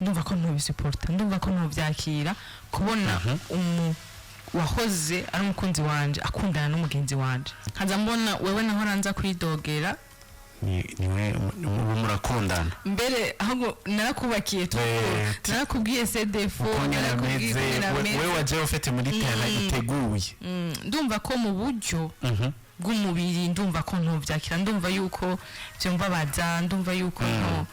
Ndumva ko ntubisuporta, ndumva ko ntubyakira kubona umu wahoze ari umukunzi wanje akundana n'umugenzi wanje, nkaza mbona wewe naho nza kwidogera. Niwe ubu murakundana. Mbere ahubwo narakubakiye tu. Narakubwiye cdfo. Uko nyine ameze we waje ufite muri terrain iteguye. Ndumva ko mu buryo bw'umubiri ndumva ko ntubyakira, ndumva yuko byumbabaza, ndumva yuko nto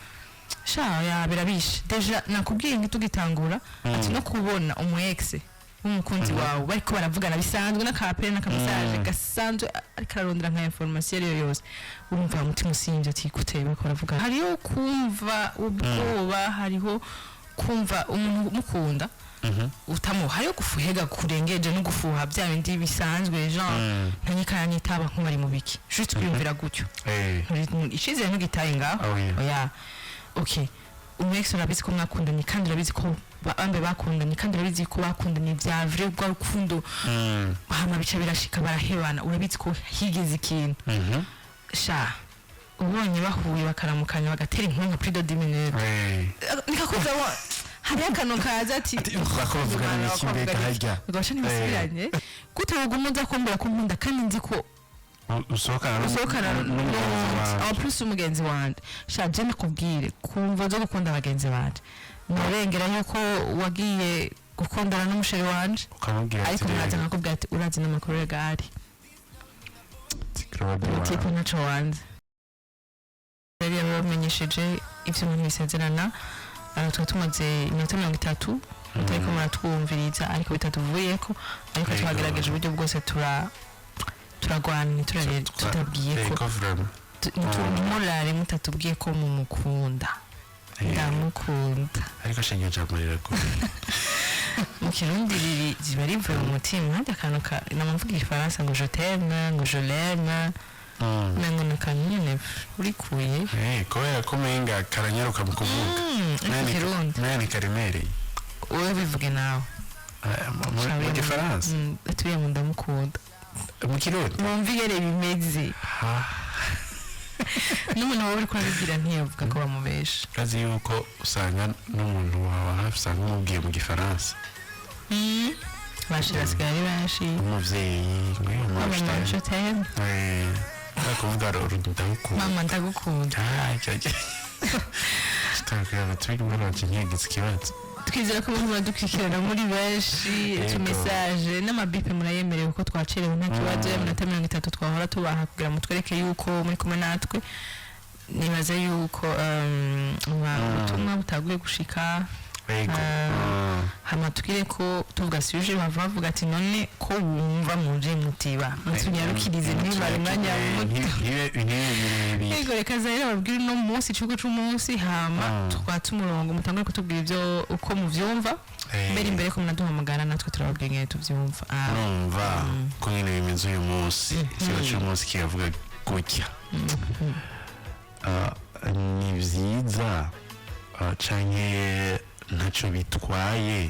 sha ya birabishe. Déjà nakubwiye ntitugitangura ati no kubona umu ex w'umukunzi wawe bariko baravugana bisanzwe n'akapere n'aka message gasanzwe, ariko ararondera nka information iyo ariyo yose, urumva umutima usimvye ati gute bariko baravugana? Hariho kumva ubwoba, hariho kumva umuntu mukunda utamu, hariho gufuhega kurengeje no gufuha bya bindi bisanzwe, genre ntanyikaya nitaba nk'ubari mu biki, juste kwiyumvira gutyo. Icizere ntugitaye ngaho. Oh, yeah. Oya, okay, umu ex urabizi ko mwakundanye, kandi urabizi ko bambe bakundanye, kandi urabizi ko bakundanye vya vrai, rwa rukundo. Hama bica birashika barahebana, urabizi ko higeze ikintu. Sha, ubonye bahuye bakaramukanya bagatera inkuru nka plus de 10 minutes, nikakuza hariho akantu kaza ati Ati, bako bavugana n'iki mbega harya? Ugasha ntibasubiranye gute? Woguma uza kumbwira ko nkunda kandi nzi ko usohokana usohokana n'umugenzi wawe. En plus umugenzi wanje. Sha, je nakubwire kumva zo gukunda bagenzi banje, nurengera yuko wagiye gukundana n'umu chéri wanje. Ukamubwira ati Ariko mwaza rero, nkakubwira ati urazi n'amakuru y'agahari. Ati, Claude wawe. Type ntaco wanze yari yabamenyesheje ivyo umuntu bisezerana. Twari tumaze iminota 30 mutariko muratwumviriza, ariko bitatuvuyeko, ariko twagerageje uburyo bwose, turagwana ntiturare tutabwiye ko Yego, vraiment. Ntimurare mutatubwiye ko mumukunda. Ndamukunda. Ariko shenge jambo riragoye. Mu Kirundi riri riba rivuye mu mutima. Handi akantu ka namvuga Igifaransa ngo je t'aime, ngo je l'aime, mengo ni akantu nyene urikuye. Kubera ko umenga karanyaruka mu kuvuga. Ariko Kirundi Menga ni karemereye. Wowe bivuge nawe. Mu Gifaransa? Turiya mu ndamukunda. Mu Kirundi. Wumva ingene bimeze. Ha. N'umuntu wowe uriko urabibwira ntiyavuga ko bamubesha. Urazi yuko usanga n'umuntu wawe hafi usanga umubwiye mu Gifaransa. Bashi basigaye ari benshi. Umuvyeyi ngo mama, je t'aime. Kuvuga ndagukunda. Mama, ndagukunda. Turi kumwe nkigize ikibazo. Twizera ko barimo baradukurikirana muri benshi. Yego. Utu message n'amabipe murayemerewe kuko twacerewe, nta kibazo. Iminota 30 twahora tubaha kugira ngo mutwereke yuko muri kumwe natwe, nibaza yuko ubutumwa butaguye gushika. Yego. Hama tubwire ko tuvuga sujet bava bavuga ati none ko wumva muje mutiba mutunyarukirize, ntibare umwanya muto. Ntibe birebire. Yego, reka zahera babwire uno munsi ikigo c'umunsi, hama twatse umurongo mutangure kutubwira ibyo uko muvyumva. Mbere imbere ko munaduhamagara, natwe turababwira ingene tuvyumva. Numva ko nyine bimeze uyu munsi, ikigo cy'umunsi kiravuga gutya: ni vyiza canke ntacyo bitwaye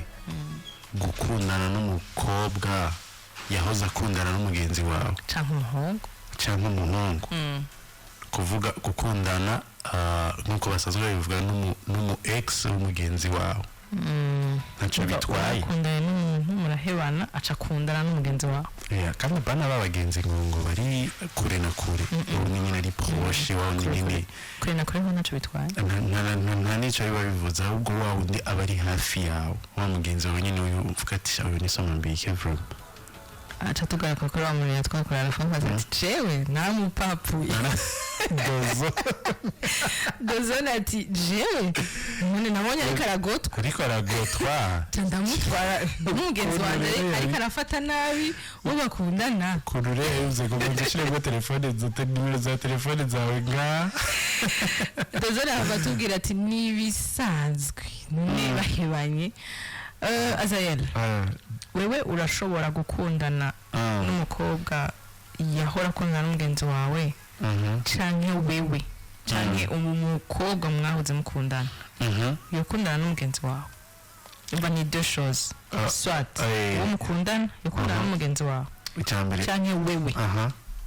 gukundana n'umukobwa yahoze akundana n'umugenzi wawe canke umuhungu? Canke umuhungu. Kuvuga gukundana, nk'uko basanzwe babivuga, n'umu ex w'umugenzi wawe ntacyo bitwaye. Ukundana n'umuntu murahebana, aca akundana n'umugenzi wawe. Yeah, kandi bana b'abagenzi ngo bari kure na kure, ubu ni nyine ari proche wa wundi nyine. Kure na kure ho ntacyo bitwaye. Nta n'icyo biba bivuze, ahubwo wa wundi aba ari hafi yawe, wa mugenzi wawe nyine, uyu uvuga ati uyu ni soma mbike vraiment. Aca tugaruka kuri wa muntu twakorana arafaza ati jewe naramupapuye. Dozo. Dozone ati jewe none nabonye ariko aragotwa. Ariko aragotwa. Nca ndamutwara n'umugenzi wanjye ariko arafata nabi uwo bakundana. Ukuntu urebye ngo ushiremo telefone za nimero za telefone zawe nka Dozone ahava atubwira ati nibisanzwe none bahebanye. Azayel, wewe urashobora gukundana n'umukobwa yahora akundana n'umugenzi wawe, canke wewe canke umukobwa mwahoze mukundana yokundana n'umugenzi wawe? Umva, ni deux choses: soit uwo mukundana yokundana n'umugenzi wawe, Icyambere. canke wewe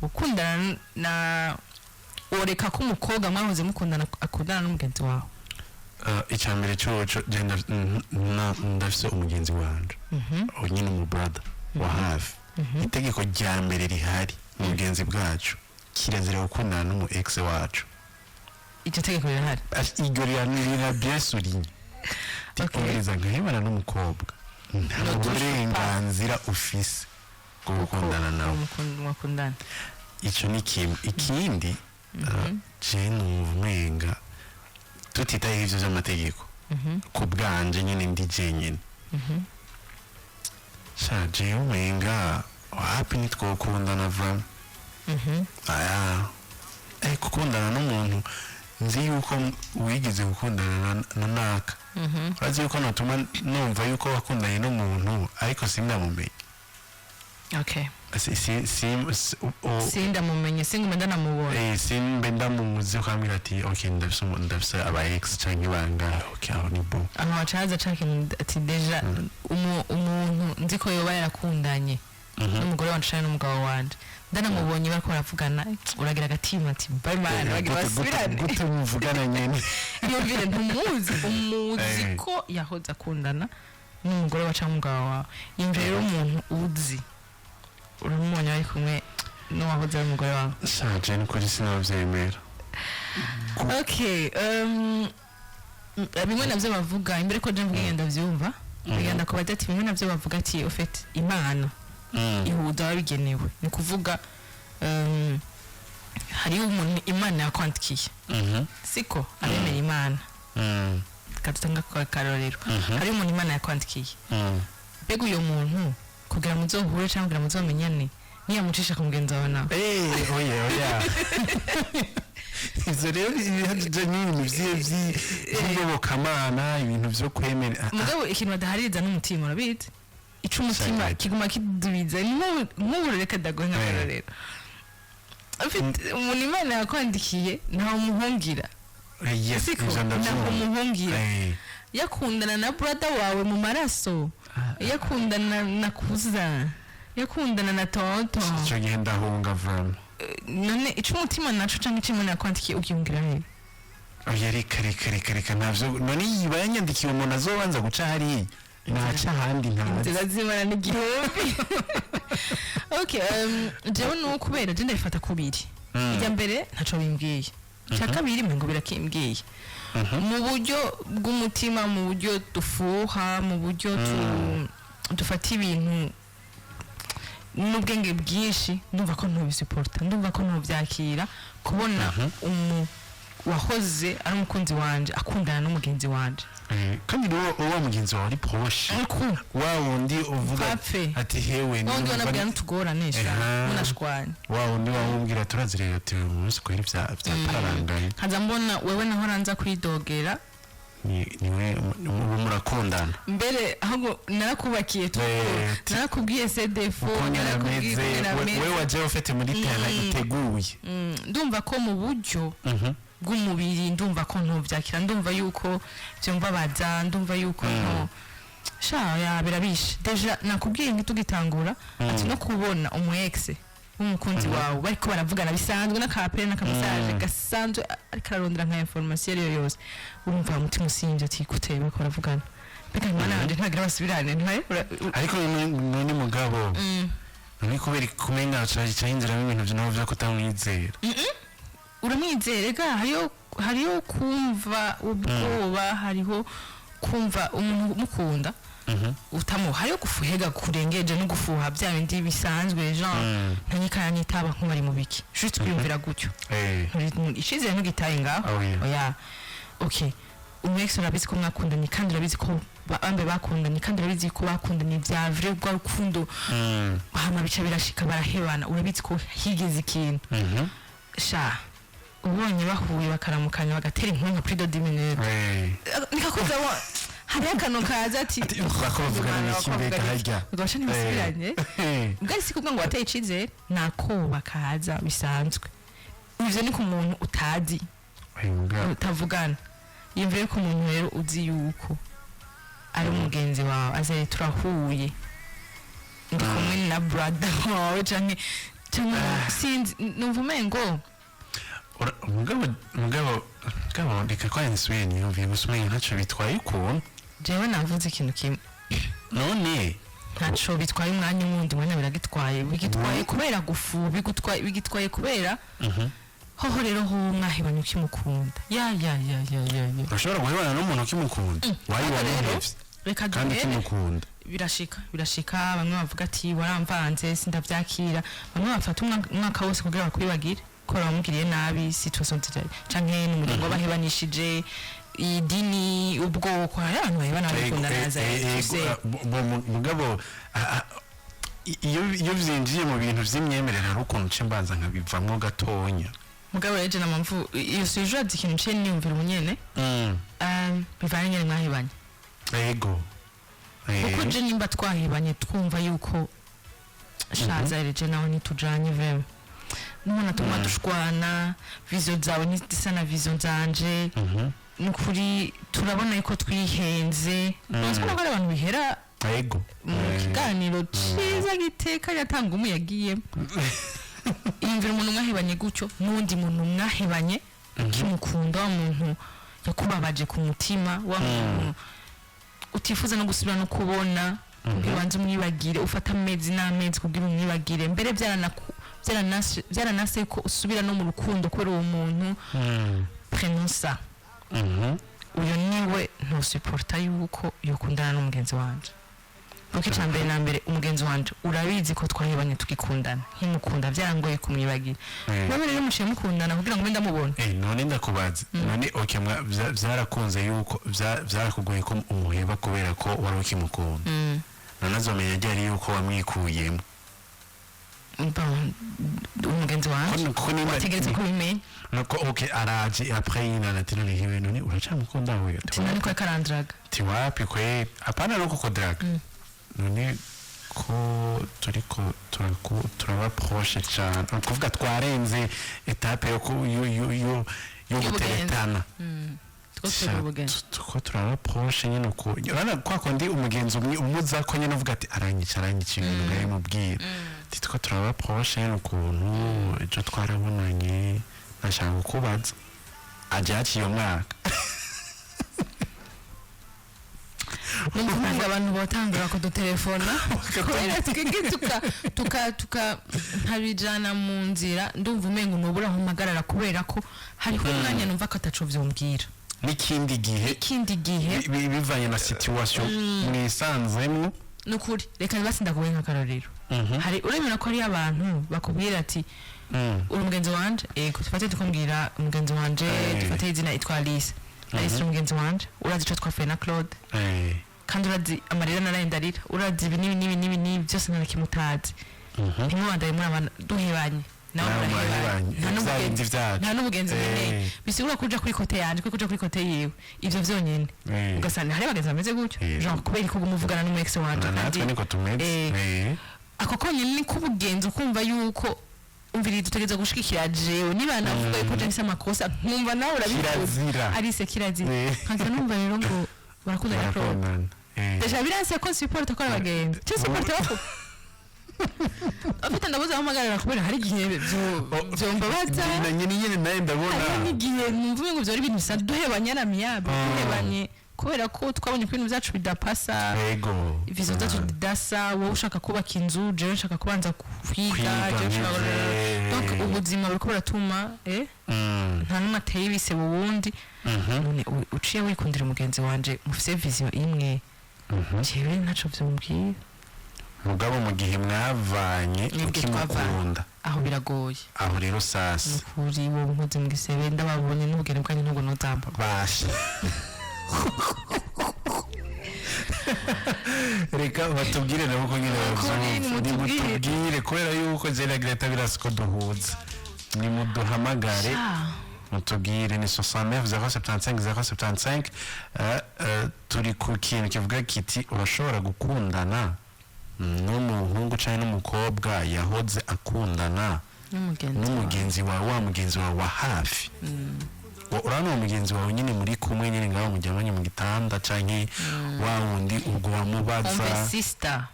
ukundana na woreka ko umukobwa mwahoze mukundana akundana n'umugenzi wawe. Icya mbere coco je ndafise umugenzi wanje, uwo nyine umu brother wa hafi. Itegeko rya mbere rihari mu bugenzi bwacu, kirazira gukundana n'umu ex wacu. Iryo tegeko rirahari? Iryo rira bien souligné. Umviriza, nkahebana n'umukobwa, nta Ne touche. burenganzira ufise bwo gukundana nawe. Mwakundana. Ico ni kimwe. Ikindi, je numva umenga tutitayeho ivyo vy'amategeko, ku bwanje nyene ndi jenyene, sha, jewe umenga wapi, ntitwokundana vraiment. Aya, gukundana n'umuntu nzi yuko wigeze gukundana na naka, urazi yuko notuma numva yuko wakundanye n'umuntu ariko sindamumenye. Sindamumenye, singume ndanamubona. Simbe ndamuzi, ukambwira ati: "Ok, ndafise aba ex canke bangahe." Ok, aho ni bon. Aho haca haza ca kintu ati déjà umuntu nzi ko yoba yarakundanye n'umugore wanje canke n'umugabo wanje, ndanamubonye bariko baravugana, uragira agatima ati: "Bye man, bagira basubirane." Gute muvugana nyene? Yumvire, ntumuzi, umuzi ko yahoze akundana n'umugore wa canke umugabo wawe. Yumvire rero umuntu uzi uramubonye ari kumwe n'uwahoze ari umugore wawe. Shaje, nukuri sinavyemera. Okay, bimwe navyo bavuga imbere ko je mvuga ingenda ndavyumva, bigenda kubaza ati bimwe navyo bavuga ati au fait Imana ihuza ababigenewe. Ni kuvuga, hariho umuntu Imana yakwandikiye, siko abemera Imana, kadutanga akarorero, hariho umuntu Imana yakwandikiye. Mbega uyo muntu kugira muzohure cyangwa kugira muzomenyane, niyamucisha ku mugenzi wawe nawe? Oya, oya, ivyo rero ibihagije ni ibintu vy'iyobokamana, ibintu vyo kwemera. Mugabo ikintu badahaririza n'umutima, urabizi ico umutima Shagati. kiguma kidubiza. Ni nk'ubu reka ndaguhe nk'akarorero. Ufite umuntu Imana yakwandikiye, ntawe umuhungira. Yes. Siko Ivyo ntaho ndavyumva. umuhungira. Yakundana na brother wawe mu maraso, yakundana na cousin, yakundana na tonton. Ico gihe ndahunga vraiment. None ico umutima naco canke ico Imana yakwandikiye ugihungira hehe? Oya, reka, reka, reka, reka, ntavyo. None yiba yanyandikiye umuntu azobanza guca hariya, naca ahandi ntazi. Inzira z'Imana ni igihumbi. Okay, jewe ni ukubera je ndabifata kubiri. Ijya mbere ntaco bimbwiye, icya kabiri ngo birakimbwiye mu buryo bw'umutima, mu buryo dufuha, mu buryo dufata ibintu n'ubwenge bwinshi. Ndumva ko ntubisuporta, ndumva ko ntubyakira kubona umu wahoze ari umukunzi wanje akundana n'umugenzi wanje. Kandi rero wa mugenzi wawe ari proche, Ariko wa wundi uvuga Pfapfe. ati: "Hewe." Wundi wanabwira n'utugorane sha, munashwanye. Wa wundi wawumbwira turazirera ati: "Uyu munsi kweri vya pararanganye." Nkaza mbona wewe naho ranza kwidogera. Niwe ubu murakundana. Mbere ahubwo narakubakiye tu, narakubwiye cdfo. Uko nyene ameze, we waje ufite muri terrain iteguye. Ndumva ko mu buryo bw'umubiri ndumva ko ntubyakira, ndumva yuko byumbabaza, ndumva yuko nto sha ya birabishe. Déjà nakubwiye ntitugitangura ati no kubona umu ex w'umukunzi wawe bariko baravugana bisanzwe n'akapere n'aka message gasanzwe, ariko ararondera nka information iyo ariyo yose, urumva umutima usinvye ati: "Gute bariko baravugana? Mbega Imana yanje ntagira basubirane?" Ntaye. Ariko none mugabo, none kubera kumenga ca yinjiramo ibintu nabo vyo kutamwizera. Uramwizera ga, hariyo kumva ubwoba, hariho kumva umuntu mukunda utamu, hariho gufuhega kurengeje no gufuha bya bindi bisanzwe, genre ntanyikaya nitaba nk'ubari mu biki, juste kwiyumvira gutyo. Icizere ntugitaye ngaho. Oh, yeah. Oya, okay, umu ex urabizi ko mwakundanye, kandi urabizi ko bambe bakundanye, kandi urabizi ko bakundanye bya vrai, rwa rukundo. Hama bica birashika barahebana, urabizi ko higeze ikintu. Sha, ubonye bahuye bakaramukanya bagatera inkuru nka plus de 10 minutes, nikakuza hariho akantu kaza ati Ati, bako bavugana n'iki mbega harya? Ubwo ntibasubiranye. Bwari si kuvuga ngo wateye icizere, nakoba kaza bisanzwe. Ivyo ni ku muntu utazi, Mugabo. utavugana. Yumvire ko umuntu rero uzi yuko ari umugenzi wawe azaye turahuye, ndi kumwe na brother wawe canke sinzi, numva umengo Mugabo Mugabo reka ko nsubire niyumviye gusa, umenga ntaco bitwaye ukuntu. Jewe navuze ikintu kimwe. None Ntaco bitwaye umwanya, wundi mwanya biragitwaye, bigitwaye kubera gufu bigutwaye, bigitwaye kubera hoho rero ho mwahebanye ukimukunda, ya ya ya ya ya ya. Urashobora guhebana n'umuntu ukimukunda, wayi Ariko rero, wamuhevye reka kandi duhere. ukimukunda. Birashika, birashika. Bamwe bavuga ati waramvanze, sindavyakira. Bamwe bafata umwaka wose kugira bakwibagire ko bamugiriye nabi, situation zitari canke n'umuryango wabahebanishije, idini, ubwoko. Hari abantu bahebana bakundana za tuse. Mugabo iyo vyinjiye mu bintu vy'imyemerere, hari ukuntu nce mbanza nkabivamwo gatonya. Mugabo rero je namamvu iyo sujet, azi ikintu ciye niyumvira ubunyene, bivanye nyene mwahebanye. Kuko je nimba twahebanye twumva yuko shaza je nawe ntitujanye vraiment, nubona tuma dushwana, vision zawe ntizisa na vision zanje, nukuri turabona yuko twihenze. Nzi ko nabwo ari abantu bihera mu kiganiro ciza giteka yatanga umuyagiyemo. Iyumvira umuntu mwahebanye gutyo n'uwundi muntu mwahebanye ukimukunda, wa muntu yakubabaje ku mutima, wa muntu utifuza no gusubira no kubona kugira ubanze umwibagire, ufata amezi n'amezi kugira umwibagire. Mbere byaranase ko usubira no mu rukundo kubera uwo muntu. Prenons ça, uyu niwe ntusuporta yuko yokundana n'umugenzi wanje, kuko icya mbere na mbere umugenzi wanje urabizi ko twahebanye tugikundana, nkimukunda byarangoye kumwibagira. None rero muciye mukundana kugira ngo mbe ndamubona? None ndakubaza, none okay, vyarakunze yuko vyarakugoye ko umuheba kubera ko wari ukimukunda, none azomenya ryari yuko wamwikuyemo? Bon, umugenzi wanje Kuko nimba wategeretse kubimenya. Nuko okay, araje après yinana ati none hewe, none uracamukunda wewe? Sinari ko akarandiraga. Ti wapi kwe, hapana no kukudraga. None ko turiko turaba proche cyane, ni ukuvuga twarenze étape yo ku- yo yo yo yo Y'ubugenzi. guteretana. Two twebwe ubugenzi. Tuko turaba proche nyine, uko urabona kwa kundi umugenzi umwe umuza ko nyine uvuga ati aranyica, aranyica ibintu ndabimubwira, ati two turaba proche nyine ukuntu ejo twarabonanye, nashaka kukubaza, aje haciye umwaka. Numva umenga abantu botangura kudutelefona kubera twebwe tuka nkabijana mu nzira. Ndumva umenga nubura aho mpagarara kubera ko hariho umwanya numva ko ataco vyombwira. N'ikindi gihe Ikindi gihe bivanye na situation mwisanzemwo. Nukuri reka basi ndakubaye nk'akarorero. Hari uremera ko hariyo abantu bakubwira ati uri umugenzi wanje, ego dufate tukumbwira umugenzi wanje, dufate izina itwa Alice. Alice uri umugenzi wanje, urazi ico twapfuye na Claude, kandi urazi amarira naraye ndarira, urazi ibi n'ibi n'ibi n'ibi n'ibi byose, nta na kimwe utazi. Ntimubandanye murabana, duhebanye nawe Nawe murahebanye. murahebanye. Nta Vya n'umugenzi bindi vyacu. nta n'umugenzi nkeneye. Bisigura ko uja kuri côté yanje, ko uja kuri côté yiwe, ivyo vyonyene. Ugasanga hari abagenzi bameze gutyo, genre kubera ko uguma uvugana n'umu ex wanje Na kandi natwe niko tumeze. Ako konyene ni k'ubugenzi, ukumva yuko umviriza utegereza gushigikira jewe, niba navuga yuko je mfise amakosa, nkumva nawe urabivuze. Kirazira. Alice kirazira. Nkaza numva rero ngo barakundana na Claude. Barakundana. Déjà biranse ko supporte ko ari abagenzi cyo supporte bako afite, ndabuze aho mpagarara kubera hari igihe vyombabaza. Na nyine nyine nawe ndabona. Hari n'igihe numva umengo vyari ibintu bisa duhebanye na miyabe, duhebanye kubera ko twabonye ko ibintu vyacu bidapasa, vision zacu zidasa, wowe ushaka kubaka inzu, jewe nshaka kubanza kwiga, Kwiga, jewe nshaka nivyo. Donc ubuzima buriko buratuma nta n'umwe ateye ibisebe uwundi. None uciye wikundira umugenzi wanje mufise vision imwe, jewe ntaco vyombwira. Mugabo mu gihe mwavanye Nibwo ukimukunda, aho biragoye. Aho rero sasa Nukuri wowe nkoze mu gisebe, ndababonye n'ubugeni bwanyu ntabwo nozamba. Basha, reka batubwire nabo ko nyine Ukuri, babyumva. nimutubwire. Nimutubwire kubera yuko je na Greta birasi ko duhuza, nimuduhamagare mutubwire, ni 69 075 075. Turi ku kintu kivuga kiti urashobora gukundana n'umuhungu cyangwa n'umukobwa yahoze akundana n'umugenzi wawe. N'umugenzi wawe, wa mugenzi wawe wa hafi. Urabona uwo mugenzi wawe nyine muri kumwe nyine ngaho mujyamanye mu gitanda, canke wa wundi ubwo wamubaza. Umve sister,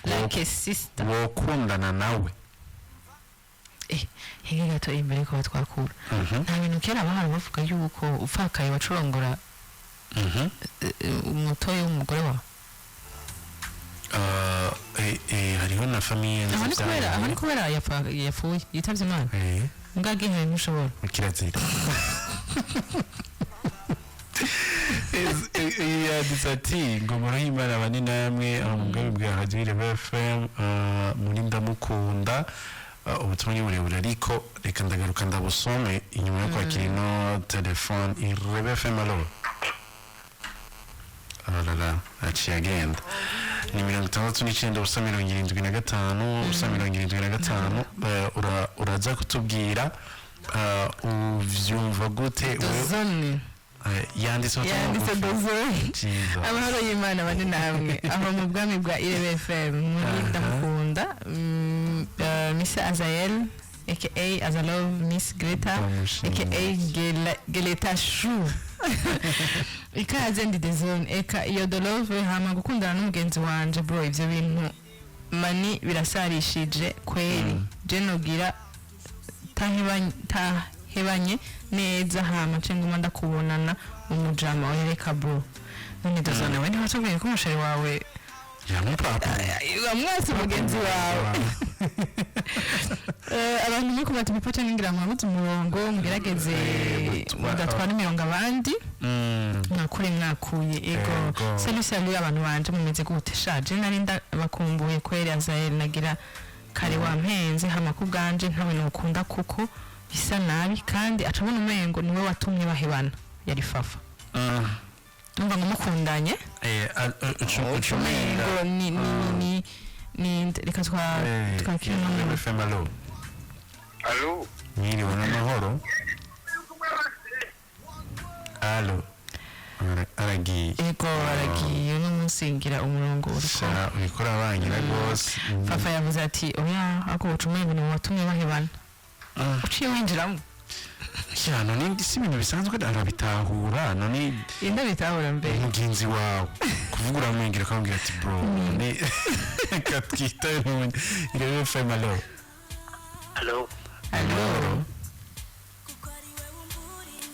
like a sister. Wokundana nawe? Hinge gato imbere ko batwakura. Nta bintu kera bahora bavuga yuko upfakaye wacurongora umutoyi w'umugore wawe. Hariho na famille. Aho ni kubera yapfuye, yitavye Imana. Ngagihaye ntushobora. Kirazira. Yanditse ati ngo murahimana bane namwe aho mu bwami bwa Radiyo Irebe FM, muri ndamukunda. Ubutumwa ni burebure, ariko reka ndagaruka ndabusome inyuma yo kwakira ino telefone. Irebe FM, allo? Ararara, aciye agenda. Ni 69 0 75 0 75. Uraza kutubwira uvyumva gute wewe? Dozone. Yanditse ubutumwa Yanditse bugufi. dozone. Jesus. Amahoro y'Imana bane namwe aho mu bwami bwa Irebe FM muri. Ndamukunda Miss Azael aka Azalove, Miss Greta Ndamushimiye. aka Geleta Shu. Ikaze, ndi dezone eka iyo Dolove. Hama gukundana n'umugenzi wanje, bro, ivyo bintu mani birasarishije kweri. Je nogira tahebanye neza, hama nce nguma ndakubonana umujama wereka, bro. None dozone, we ntiwatubwiye ko umusheri wawe Yamupapa. Wamwase mugenzi wawe? Abantu muri kubata imipaka ningira mwabuze umurongo, mugerageze mudatwara imirongo abandi. Mwakure mwakuye, ego. Ego. Salut salut, abantu banje, mumeze gute? Shaje nari ndabakumbuye kweri. Azael, nagira kare wampenze. Hama ku bwanje ntawe nokunda kuko bisa nabi, kandi acabona umengo niwe watumye bahebana. Yari Fafa. Numva ngo mukundanye Ucumenga umengo ni reka twa twakira Irebe FM, allo? Allo? Mwiriwe n'amahoro, allo? Aragiye. Ego, aragiye. Uno munsi ngira umurongo uriko Sha, uriko urabangira rwose. Fafa yavuze ati oya, ako uca umengo niwe watumye bahebana. Uciye winjiramo. Ya, none si ibintu bisanzwe, arabitahura none. Inda bitahura mbere. Mugenzi wawe kuvuga, uramwingira ukamubwira ati bro, none reka twitabe none. Irebe FM, allo? Allo? Allo,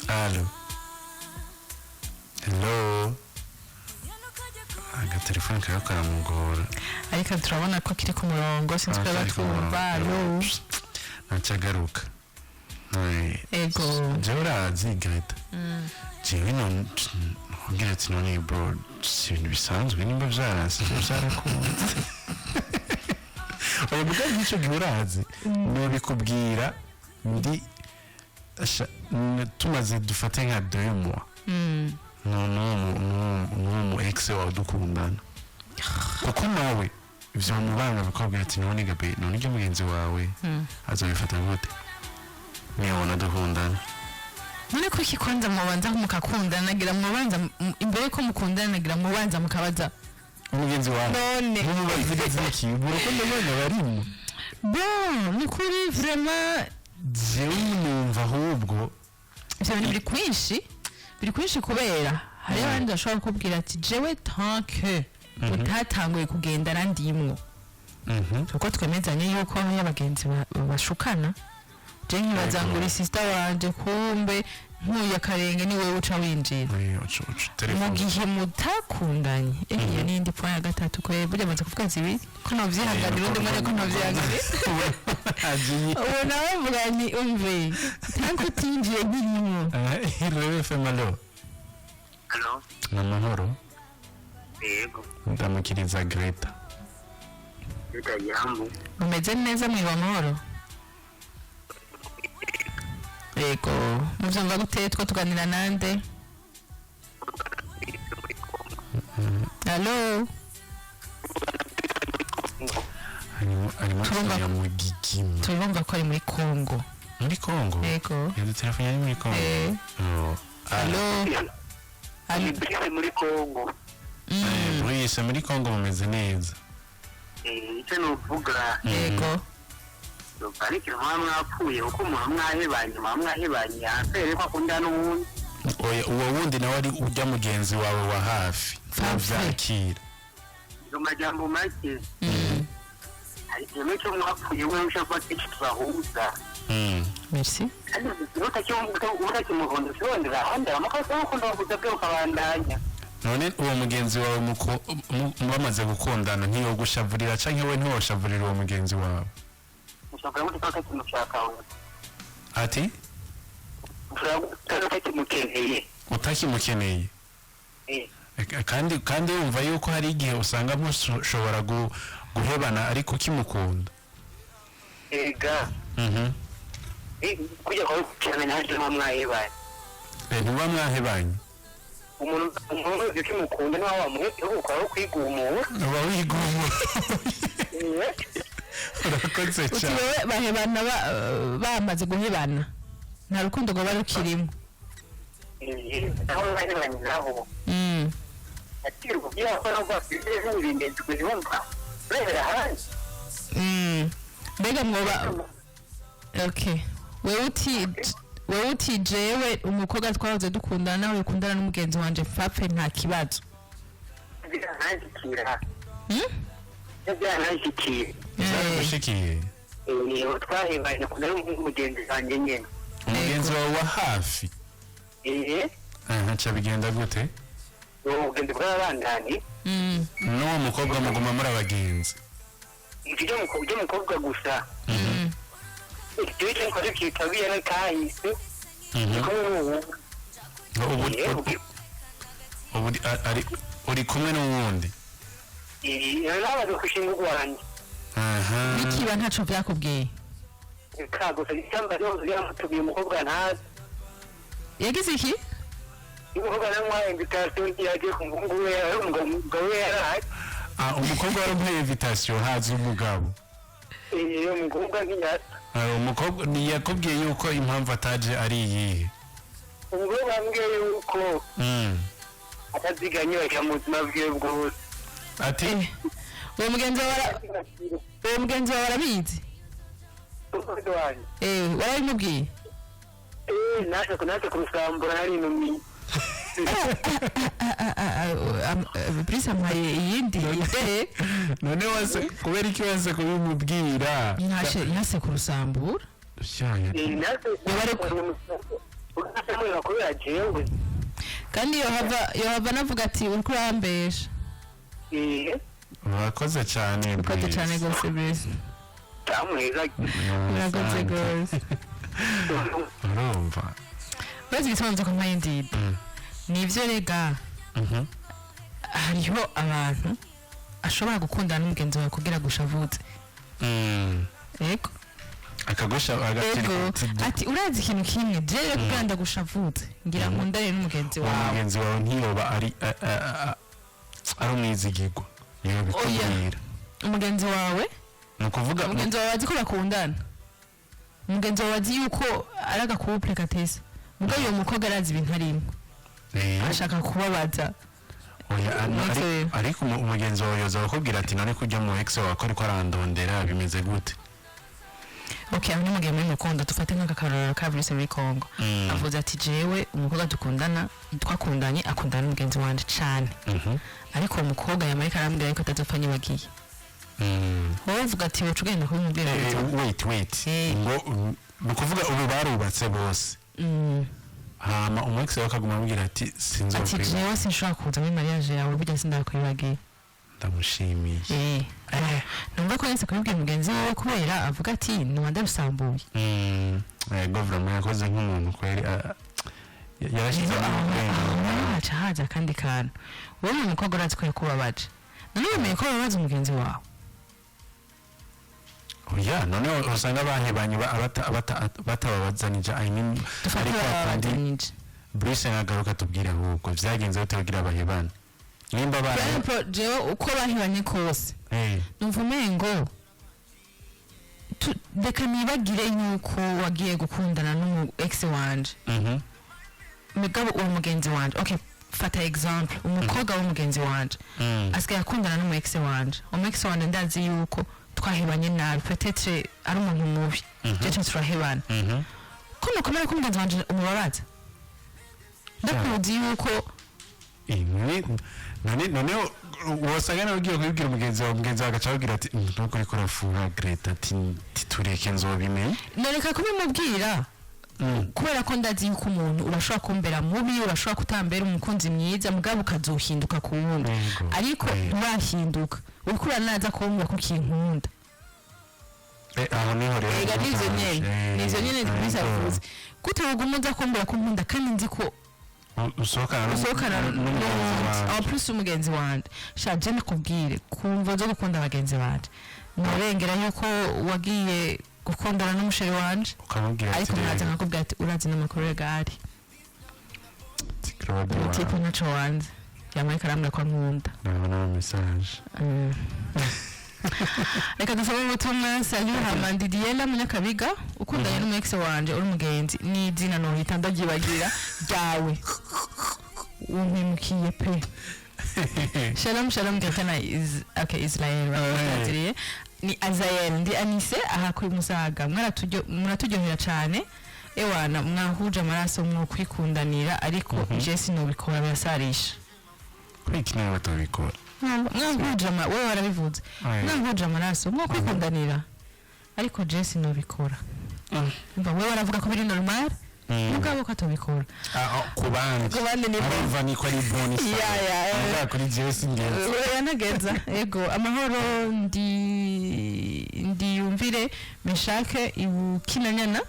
allo, hello? Agatelefone kawe karamugora. Ariko turabona ko kiri ku murongo, sinzi ko Aracyari ku batwumva. murongo. Allo? Ntacagaruka. Ego. Jewe urazi Greta, jewe none nkubwira ati none bro, si ibintu bisanzwe, nimba vyaranse vyarakunze. Oya, muga nk'ico gihe urazi nobikubwira ndi tumaze dufate nka 2 mois n'uwo mu ex wawe dukundana, kuko nawe vyomubanga bikabwira ati none gabe, none ibyo mugenzi wawe azobifata gute niyabona dukundana? None ko iki kwanza mubanza mukakundana, nagira mubanza imbere ko mukundana, nagira mubanza mukabaza umugenzi wawe. None Mumubaziriza iki mu rukundo rwanyu barimo? Bon, ni kuri vraiment. Jewe numva ahubwo Ivyo bintu biri kwinshi, biri kwinshi, kubera hariho abandi bashobora kukubwira ati jewe tant que utatanguye kugendana ndimwo. Kuko twemezanye yuko hariyo abagenzi bashukana. Je nkibaza ngo uri sister wanje, kumbe nkuye akarenge ni wewe uca winjira. Uca Mu telefone. gihe mutakundanye. Iyo ni indi point ya gatatu kwe. Burya maze kuvuga zibiri ko ntovyihanganira, undi mwanya ko ntovyihanganira. Agiye. Ubu nawe mvuga ni umve tanko utinjiye nkirimo. Irebe FM, allo? Allo? Ni amahoro? Yego. Ndamukiriza Greta. Reka jambo. Mumeze neza, mwiba amahoro? Yego, muvyumva gute? Two tuganira nande? Allo? Arimo Turumva- mu mugigima. Turumva ko ari muri Congo. Muri Congo. Yego. Yadutelefone ari muri Congo. Eh. Oh. Allo, allo? Ibrise muri Congo. Bruce muri Congo, mumeze neza? Icyo nuvuga, Yego. ariko muba mwapfuye, kuko umuntu mwahebanye, muba mwahebanye hanze ko akunda n'uwundi. Oya, uwo wundi nawe ari ujya mugenzi wawe wa hafi. Fafe. Uvyakira. Izo majambo make. Hari igihe muri cyo mwapfuye, we ushaka kuba kenshi tubahuza. Merci. Kandi utakimuhonda ukirondera ahandi amakosa y'urukundo bakuza bwe ukabandanya. None uwo mugenzi wawe bamaze gukundana ntiyogushavurira, canke we ntiwoshavurira uwo mugenzi wawe? Ushobora gute kuba utakimushaka we? Ati? Ushobora gute utakimukeneye? Utakimukeneye. Eh. Kandi wumva yuko hari igihe usanga mushobora guhebana ariko ukimukunda. Ega. Kujya kwa cyane ntaje nta mwahebanye. Ntuba mwahebanye. Umuntu wese ukimukunda niba wamuhetse ukora kwigumura. Uba wigumura. Urakoze Uti cyane. wewe bahebana bamaze guhebana nta rukundo rwoba rukirimo. Aho bahebanye naho atirwa byakora rwafite n'ibindi kuzibumva urebera ahandi. Mbega mwoba, okay, wewe uti jewe umukobwa twahoze dukundana nawe ukundana n'umugenzi wanje fapfe nta kibazo. Byaranshikira. Byaranshikira. Byaragushikiye? Twahebanye akunda n'umugenzi wanjye nyine. Umugenzi wawe wa hafi? Eh. Aha nca bigenda gute? Uwo mugenzi bw'abandani. N'uwo mukobwa muguma muri abagenzi? Ibyo by'umukobwa gusa. Icyo cyo nkora kitabira n'akahise. Kumwe n'ubu. Ubu ubu uri kumwe n'uwundi? Nabaze gushinga urwanjye. Bikiba ntaco vyakubwiye? Ka gusa ishyamba ryose ryamutumiye umukobwa ntazi. Yagize iki? Umukobwa namuhaye invitation, yagiye ku muhungu we, ari umugabo we yarahari. Ah, umukobwa waramuhaye invitation haza umugabo? Iyo umukobwa ntiyasa. Ah, umukobwa ntiyakubwiye yuko impamvu ataje ari iyihe? Umukobwa yambwiye yuko ataziganye mu buzima bwiwe bwose. Ati? Uwo mugenzi wawe arabizi? Umukozi wanjye? Eh, warabimubwiye? Eh, naje kurusambura narinumiye. Brice amuhaye iyindi idée. None wase kubera iki wese kubimubwira? Ntase kurusambura. Shyanya. Naje kubera jewe. Kandi yohava navuga ati uriko urambesha. Urakoze cyane. Urakoze Brice. cyane rwose, Brice. Tamweza. Urakoze rwose. Urumva. Urazi igituma nzi ko mpaye indi idée? Nivyo rega. Hariho abantu ashobora gukundana n'umugenzi wawe kugira gushavutse. Yego. Akagusha. Yego, ati urazi ikintu kimwe, jewe kugira ndagushavutse ngira nkundane n'umugenzi Uwo wawe. Mugenzi wawe ntiyoba ari umwizigirwa niyo bikubwira? Umugenzi wawe Ni ukuvuga umugenzi wawe azi ko bakundana, umugenzi wawe azi yuko ari agacouple katese, mugabo uyo mukobwa arazi ibintu arimo. Ashaka kubabaza. Oya, Umunsi ariko umugenzi wawe yoza akakubwira ati none kujya mu ex wawe ko ariko arandondera bimeze gute? Okay, aho ni mugihe muri mukundo. Dufate nk'akarorero ka Bruce muri Congo. Avuze ati jewe umukobwa dukundana, twakundanye, akundana n'umugenzi wanje cane. Ariko uwo mukobwa yamarika arambwira yuko atazopfa nyibagiye. Wowe uvuga ati woca ugenda kubimubwira? Wait, wait. Ngo ni ukuvuga ubu barubatse bose? Hama umu ex wawe akaguma amubwira ati Ati sinzokwiba. Jewe sinshobora kuza muri mariage yawe, burya sindakwibagiye. Ndamushimiye. Numva ko yahise kubibwira mugenzi wiwe kubera avuga ati nuba ndabisambuye. Yego, vraiment yakoze nk'umuntu kweri, yarashyizemo Rero ubwenge. aho naho haca haza akandi kantu. Wowe uyu mukobwa urazi ko yakubabaje, none wemeye ko babaza umugenzi wawe? Oya, noneho usanga bahebanye batababazanije, I mean, Dufate ariko kandi bababazanije. Bruce nagaruka tubwire ahubwo vyagenze bite kugira bahebane nimba bara Brian Pro, jewe uko bahebanye kose numva umengo reka nibagire yuko wagiye gukundana n'umu ex wanje. Mugabo uwo mugenzi wanje, okay, fata example umukobwa w'umugenzi wanje asigaye akundana n'umu ex wanje. Umu ex wanje ndazi yuko twahebanye nabi, peut-être ari umuntu mubi. Jewe turahebana. Ko nukomera ko umugenzi wanje umubabaza, ndakuzi yuko Ni None noneho wasanga nawe ugiye kubibwira umugenzi wawe, umugenzi wawe agaca ababwira ati: "Ntuko uriko urafuha Greta," ati: "Tureke, nzobimenya." Noreka kubimubwira kubera ko ndazi yuko umuntu urashobora kumbera mubi, urashobora kutambera umukunzi mwiza, mugabo ukazohinduka ku wundi. Ariko nturahinduka, uriko uranaza kumbwira ko ukinkunda. Aho niho rero. Ega nivyo nyene, nivyo nyene bisavuze gute woguma uza kumbwira ko unkunda kandi nzi ko usohokana usohokana n'umugenzi n'uwundi wawe. En plus umugenzi wanje. Sha, je nakubwire, kumva zo gukunda bagenzi banje, nurengera yuko wagiye gukundana n'umu chéri wanje. Ukamubwira ati Ariko nkaza rero, nkakubwira ati: "Urazi n'amakuru gahari." Ati, Claude wawe. Umu type ntaco wanze, yamaye karambwira ko ankunda. Ndabona ama message. Reka dusome ubutumwa. Salut, hamandi Diela Munyakabiga, ukundanye n'umu ex wanje uri umugenzi n'izina nohita ndabyibagira ryawe, umpemukiye pe. Shalom shalom, Greta na is, okay, Israel baratiriye ni Azael. Ndi Anise aha kuri Musaga. Muraturyohera cyane. Ewana, mwahuje amaraso mwokwikundanira, ariko je sinobikora, birasarisha. Kuri iki nawe batabikora. Mwahuje ama wewe warabivuze. Mwahuje amaraso mwokwikundanira, ariko je sinobikora. Umva, wewe waravuga ko biri normal, mugabo ko atobikora. Ah, ku bandi. Ku bandi ni bon. Arumva niko ari bon. Ya. Mugabo kuri jewe singenzi. Yanageza ego. Amahoro, ndi ndiyumvire Meshake Ibukinanyana,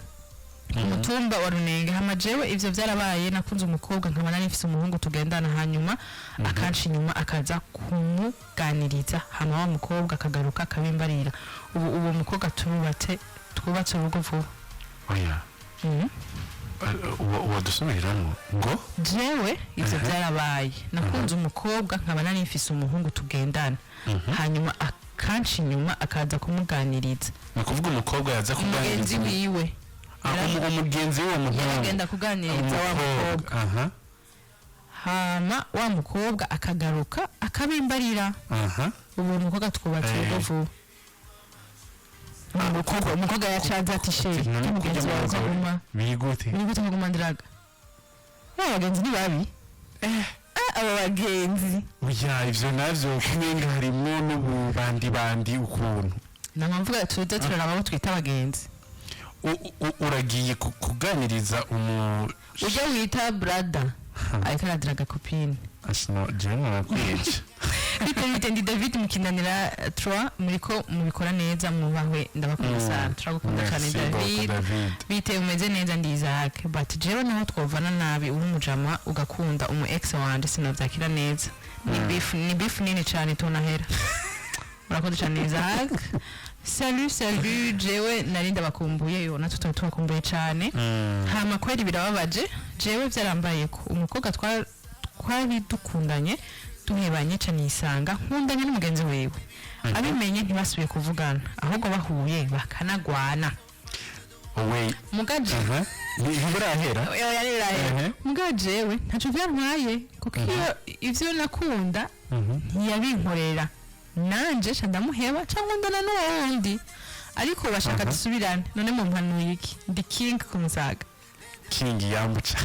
umutumba wa Runenge. Hama jewe ivyo vyarabaye, nakunze umukobwa nkaba nari mfise umuhungu tugendana, hanyuma akanca inyuma akaza kumuganiriza, hama wa mukobwa akagaruka akabimbarira. Ubu uwo mukobwa turubatse, twubatse urugo vuba. Oya. Uwo dusubiriramo ngo? Jewe ivyo vyarabaye, nakunze umukobwa nkaba nari mfise umuhungu tugendana, hanyuma akanca inyuma akaza kumuganiriza. Ni ukuvuga umukobwa yaza Umugenzi kuganiriza wiwe. Ah, umugenzi w'uwo muhungu. Yaragenda kuganiriza wa mukobwa. Aha. Hama wa mukobwa akagaruka akabimbarira. Ubu umukobwa twubatse urugo vuba. Umukobwa yacaze ati: "Chéri, None mugenzi kurya wawe mugenzi wawe ukaguma biri gute?" Biri gute kuguma ndiraga? Aba bagenzi ni babi. Ah, aba bagenzi. Oya, ivyo navyo kumenga harimwo n'ububandi bandi ukuntu. Nama mvuga tuze turaraba abo twita abagenzi. Uragiye kuganiriza umu Ujya wita brother ariko aradiraga copine. Asino jewe narakwica. Bite bite, ndi David Mukinanira 3. Muriko mubikora neza, mwubahwe, ndabakunda sana. Turagukunda cyane. Merci beaucoup, David. David. Bite, umeze neza? Ndi Isaac, but jewe naho twovana nabi, uri umujama ugakunda umu ex wanje sinovyakira neza. Ni beef, ni beef nini cyane, tonahera. Murakoze cyane, Isaac. Salut salut, jewe nari ndabakumbuye. Yo, natwe tuba tubakumbuye cyane. Hama kweri birababaje, jewe byarambaye ko umukobwa twari dukundanye duhebanye ca nisanga nkundanye n'umugenzi wiwe. Abimenye ntibasubiye kuvugana, ahubwo bahuye bakanagwana. We Mugaje aha ntiburahera. Oya, ntibirahera. Muga jewe ntaco byantwaye kuko iyo ivyo nakunda ntiyabinkorera, nanje ca ndamuheba ca nkundana n'uwo wundi, ariko bashaka dusubirane. None mumpanuye iki? Ndi King ku Musaga. King yambuca.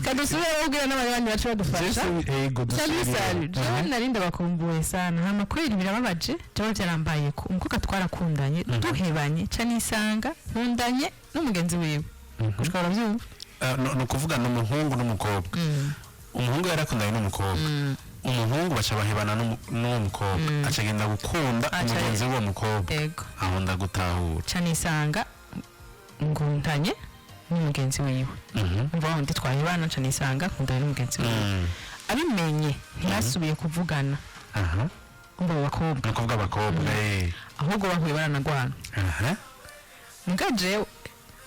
Kadusubire babwira n'abandi bandi baca badufasha. Ego. Salut salut, jewe nari ndabakumbuye sana. Hama kweri birababaje, jewe byarambaye ko umukobwa twarakundanye duhebanye ca nisanga nkundanye n'umugenzi wiwe. Gushika urabyumva. Ni ukuvuga ni umuhungu n'umukobwa. Umuhungu yarakundanye n'umukobwa, umuhungu baca bahebana n'uwo mukobwa, aca agenda gukunda umugenzi w'uwo mukobwa. Ego. Aho ndagutahura. Ca nisanga ngundanye n'umugenzi wiwe. Umva, wa wundi twahebana ca nisanga nkundanye n'umugenzi wiwe. Abimenye ntibasubiye kuvugana. Umva, abo bakobwa. Ni ukuvuga abakobwa. Ahubwo bahuye baranagwana. Muga jewe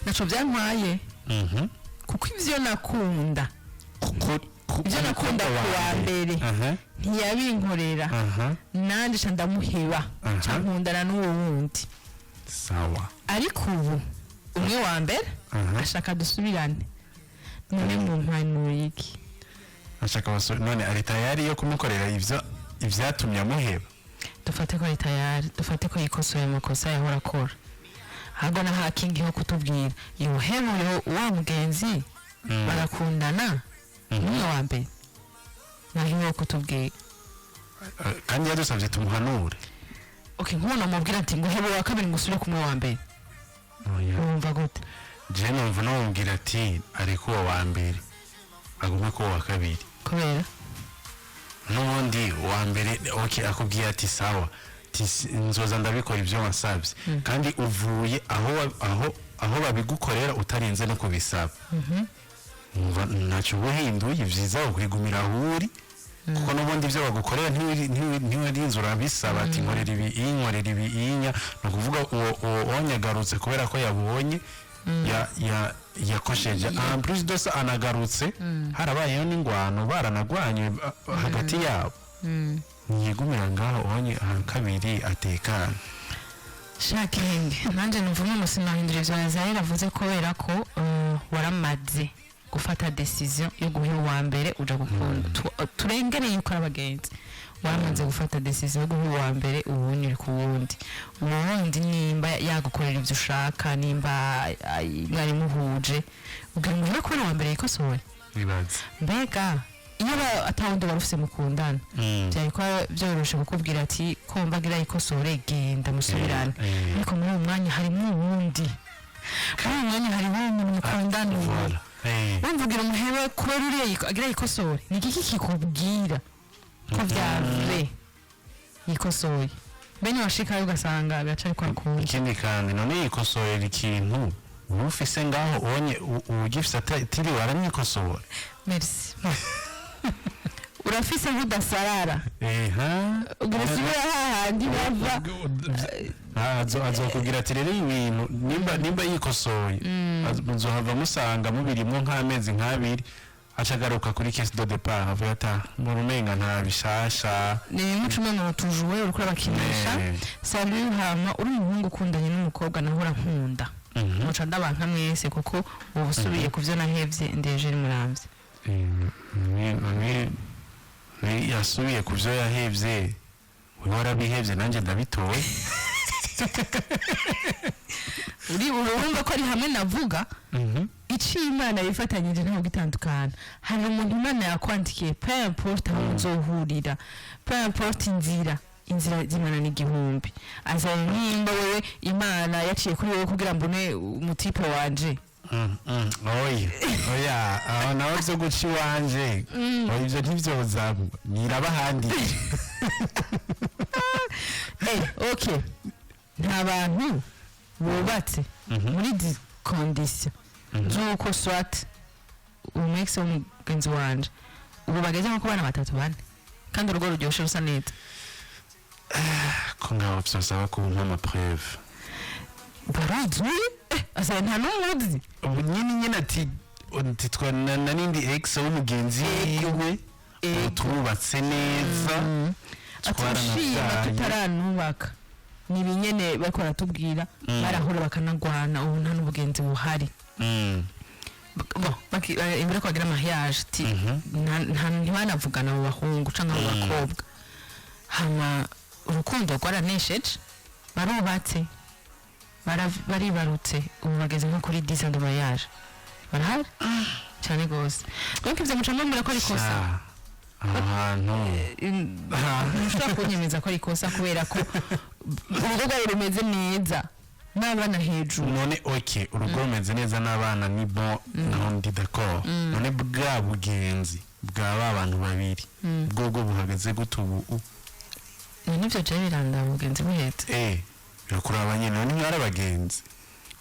ntaco byantwaye kuko ivyo nakunda, ivyo nakunda ku wa mbere ntiyabinkorera, nanje ca ndamuheba ca nkundana n'uwo wundi. Sawa. Ariko ubu umwe wa mbere ashaka dusubirane. None mumpanura iki? Ashaka abasore, none ari tayari yo kumukorera ivyo ivyatumye amuheba? Dufate ko ari tayari, dufate ko yikosoye amakosa yahora akora, ahubwo na hakingi ho kutubwira yohebure wa mugenzi bagakundana n'umwe wa mbere. Naho kutubwira. Kandi yadusabye tumuhanure. Okay, nk'umuntu amubwira ati ngo hebe wa kabiri ngo usubire kumwe wa mbere. Oya. Wumva gute? Je numva namubwira ati areke uwo wa mbere, agume ku wa kabiri. Kubera? N'ubundi uwa mbere, okay, akubwiye ati sawa, ati nzoza ndabikora ibyo wasabye, kandi uvuye aho aho babigukorera utarinze no kubisaba. Umva, ntacyo uba uhinduye. Byiza ukwigumira aho uri, kuko n'ubundi ibyo bagukorera ntiwirinze urabisaba ati nkorera ibi iyi, nkorera ibi iyinya. Ni ukuvuga uwo wanyagarutse kubera ko yabonye yakosheje. En plus de ça, anagarutse harabayeho n'ingwano, baranagwanye hagati yabo. Ntiyigumira ngaho onye aha kabiri, atekana. Shakingi, nanjye numva umwe sinahindura ibyo Yazayeli avuze, kubera ko waramaze gufata décision yo guha uwa mbere uja gukunda. Turengere yuko ari abagenzi, waramaze gufata décision yo guha uwa mbere, ubundi uri ku wundi. Uwo wundi nimba yagukorera ibyo ushaka, nimba mwari muhuje, ubwira ngo kubera uwa mbere yikosore. Bibaze. Mbega iyo atawundi wari ufise mukundana, byari kuba byoroshe kukubwira ati ko mbagira yikosore, genda musubirane. Ariko muri uwo mwanya harimo uwundi, muri uwo mwanya harimo umuntu mukundana ubu. Voilà. Wumva ugira umuhebe kubera uriya agira yikosore. Ni igiki kikubwira ko bya vrai yikosoye? Bene washikayo ugasanga biracari kwa kundi. Ikindi kandi, none yikosorera ikintu uba ufise ngaho ubonye ugifise atiriwe aramwikosora? Merci. Urafise nk'udasarara. Eha. Ugira usubira hahandi bava. Azokubwira ati rero ibintu nimba yikosoye, muzohava musanga mubirimwo nk'amezi nk'abiri, acagaruka kuri case de départ, avuga ati: "Ah, mbona umenga nta bishasha." Ni bimwe ucuma ngo tujuwe uriko urabakinisha. Salut, hama uri umuhungu ukundanye n'umukobwa nahora nkunda, muca ndabanka mwese kuko ubu usubiye ku byo nahevye. Ndeje muramvye. Yasubiye ku byo yahevye, wewe warabihevye, nanjye ndabitoye. Uri urumva ko ari hamwe navuga icyo Imana yifatanyije ntabwo itandukana. Hari umuntu Imana yakwandikiye, peu importe aho muzohurira, peu importe inzira, inzira z'Imana ni igihumbi. Aza nimba wewe Imana yaciye kuri wowe kugira mbone umu type wanje. Oya, oya, aho naho byo guca iwanje, oya, ibyo ntibyozamwo, nirabahandije. Okay, nta bantu bubatse muri izi conditions z'uko soit umu ex w'umugenzi wanje ubu bageze nko ku bana batatu, bane, kandi urugo ruryoshe, rusa neza. Ko ngaho byosaba kumpa ama preuves. Barazwi, asa nta n'umwe uzi. Ubu nyine ati twa na n'indi ex w'umugenzi wiwe, ubu turubatse neza. Ati ushima Twaranabyaye. Tutaranubaka ni ibinyene bariko baratubwira. Barahura bakanagwana, ubu nta n'ubugenzi buhari. Bo imbere ko bagira mariage ti ntibanavugana abo bahungu canke abo bakobwa. Hama urukundo rwaranesheje, barubatse, baribarutse, ubu bageze nko kuri 10 ans de mariage, barahari cyane gose. Donc ivyo muca mumbwira ko ari ikosa? Sha, aho hantu. Ntushobora kunyemeza ko ari ikosa kubera ko urugo rwawe rumeze neza n'abana hejuru. None ok, urugo rumeze neza n'abana ni bon, naho ndi d'accord. None bwa bugenzi bwa ba bantu babiri bwobwo buhagaze gute ubu? None ivyo je birandaba, mugenzi buhetse. Birakuraba nyine, none mwari abagenzi.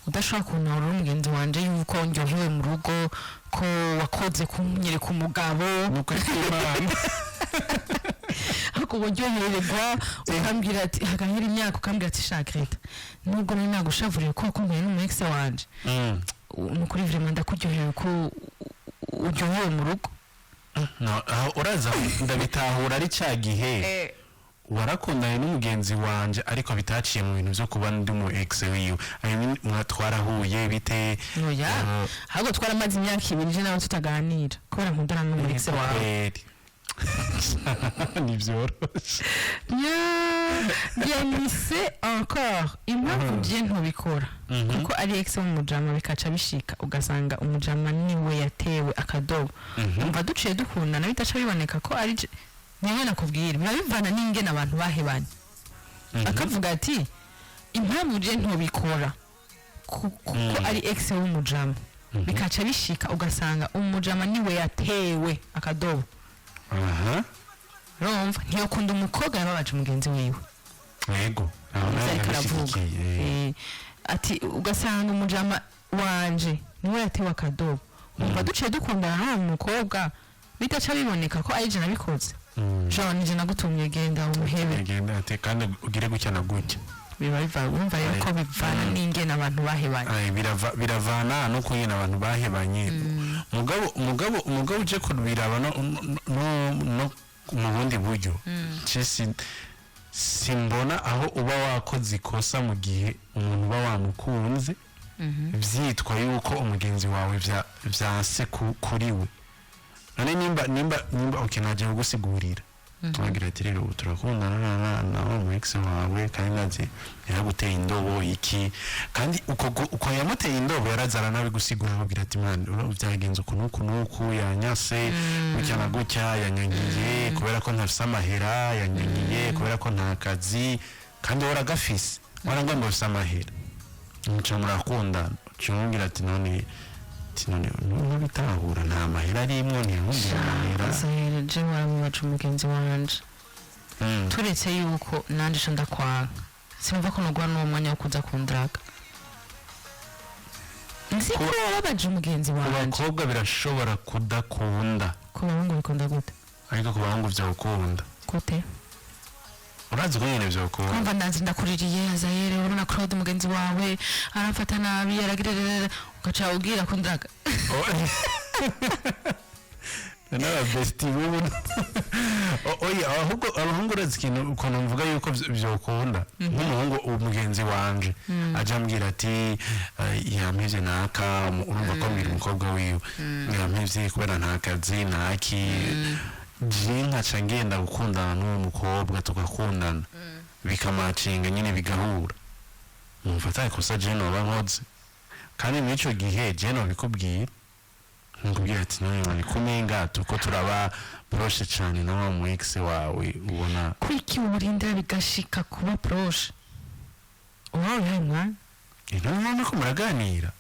Udashobora kuntahura uri umugenzi wanje yuko ndyohewe mu rugo, ko wakoze kunyereka umugabo. Ni ukuri kw'Imana. Ariko uburyohererwa ukambwira ati hagahera imyaka ukambwira ati: "Sha Greta, nubwo nari nagushavuriye ko wakumbuye n'umu ex wanje, ni ukuri vraiment ndakuryohewe ko uryohewe mu rugo." No, aho uraza ndabitahura, ari cya gihe warakundanye n'umugenzi wanje ariko bitaciye mu bintu byo kuba ndi mu ex wiwe. I mean, twarahuye bite? Oya, ahubwo twaramaze imyaka 2 je nawe tutaganira kubera nkundana n'umu ex wawe. Kweri. Ntibyoroshe. Nya. Yanise encore impamvu je ntubikora, kuko ari ex w'umujama, bikaca bishika ugasanga umujama niwe yatewe akadobo. Umva, duciye dukundana bidaca biboneka ko ari niwe. Nakubwira, biba bivana n'ingene abantu bahebanye. Akavuga ati impamvu je ntubikora kuko ari ex w'umujama, bikaca bishika ugasanga umujama niwe yatewe akadobo. Urumva ntiyokunda umukobwa yababaje umugenzi wiwe. Yego, aho Ivyo nawe ariko aravuga. ndabishyigikiye. Ati ugasanga umujama wanje niwe yatewe akadobo, umva, duciye dukundana n'uwo mukobwa bidaca biboneka ko ari je nabikoze. Jean, nije nagutumye, genda umuhebe. Genda ati kandi ugire gutya na gutya. Biba biva, urumva rero ko bivana n'ingene abantu bahebanye. Ay, biravana no kungena abantu bahebanye. Mugabo uje kubiraba no mu bundi buryo, je simbona aho uba wakoze ikosa mu gihe umuntu uba wamukunze, vyitwa yuko umugenzi wawe vyanse kuri we. None nimba okay, naje kugusigurira, turagira ati rero ubu turakundana na wa mu ex wawe, kandi ndazi yaraguteye indobo iki, kandi uko yamuteye indobo yaraza aranabigusigurira, akubwira ati man, byagenze uku n'uku n'uku, yanyase gutya na gutya, yanyangiye kubera ko ntafise amahera, yanyangiye kubera ko nta kazi, kandi wowe uragafise, warangomba ufise amahera, muca murakundana. Uca ati none, ati none ntubitahura, nta mahera arimwo, ntiyahungira amahera. Zahera, je waramubaje umugenzi wanje. Turetse yuko nanje sha ndakwanga, simva ko nogwa n'uwo mwanya wo kuza kundraga nzi ko wababaje umugenzi Ku wanje. bakobwa birashobora kudakunda. Ku bahungu bikunda gute? Ariko ku bahungu vyokunda. Gute? Urazi ko nyene vyokunda. Kumva ndanze ndakuririye, Azayere, urabona Claude mugenzi wawe aramfata nabi, aragirerera, ugaca ubwira kundraga. N'aba bestie bubu. Oya, ahubwo abahungu, urazi ikintu ukuntu mvuga yuko vyokunda? Nk'umuhungu umugenzi wanje aja ambwira ati yampevye naka, urumva ko ambwira umukobwa wiwe yampevye kubera nta kazi ntaki, je nkaca ngenda gukundana n'uwo mukobwa, tugakundana, bikamacinga nyine, bigahura, numva atari kosa je noba nkoze. Kandi muri ico gihe je nobikubwira, nkubwira ati none ni kumenga tuko turaba proche cane na wa mu ex wawe, ubona. Kwiki uburindira bigashika kuba proche? Uba wihaye umwanya. None ko muraganira.